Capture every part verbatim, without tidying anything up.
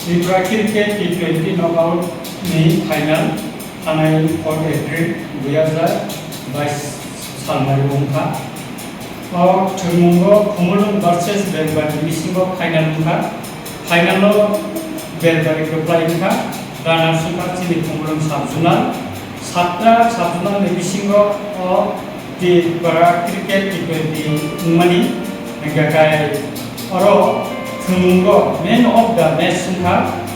Tripura Cricket T twenty Knockout ni final thanai four April dui hazar bais salmai wngkha. O thwngmungo Khumulwng versus Belbari bisingo final wngkha. Final o Belbari kwplai wngkha. Runners wngkha chini Khumulwng sub-zonal. Satra sub-zonal ni bisingo o Tripura Cricket T twenty wngmani, hingkha khe oro thwngmungo man of the match wngkha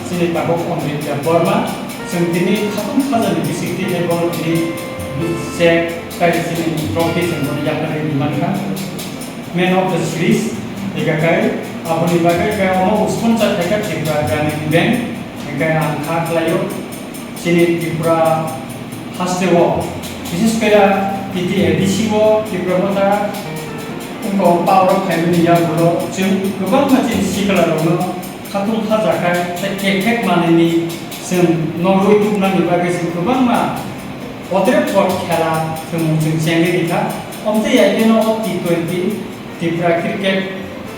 chini tabuk Amrit Debbarma. Chwng tini khatung khajani bisingtwi tei bono tini check tei chini trophy chwng bono yapharwi rwmankha man of the series. Hingkha khe aboni bagwi khe omo sponsor khaikha Tripura Gramin Bank, hingkhe ang kha khlaio. Chini Tripura haste o, bises kore T T A D C o Tripura Motha wngkha power o phaimani yagulo chwng kwbangma chini sikla rokno khatung khaja khai tei kek kek manwini chwng nogwi tubunani bagwi chwng kwbangma potre pot khela chwng chwng chengwi rikha. Omtwi ya khe no T twenty Tripura cricket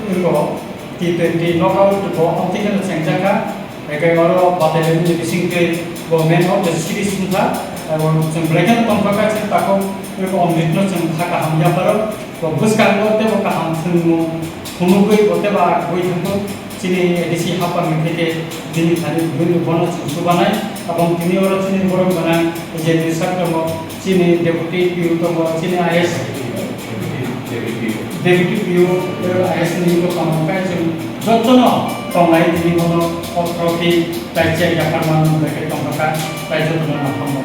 wngkha, T twenty knockout bo omtwi kheno chengjakha. Hingkhe oro batai laimani bisingtwi bo man of the series wngkha. Abo chwng belai kheno tongthok kha, chini takhuk Amritno chwng kha kaham yapharo. Bo bwskango teibo kaham thwngmung phunugwi bo teibo agwi thangkhu. Chini A D C hapangni theke bini thani bini bono chwng chubanai. Abong tini oro chini borok gwnang je ni sak tongo, chini deputy P O tongo, chini I S, deputy P O, I S ni bwkhano kai chwng jotono tongnai tini bono o trophy tai chai yaphar mano hwnkhe tongkha tai jotono naphangno.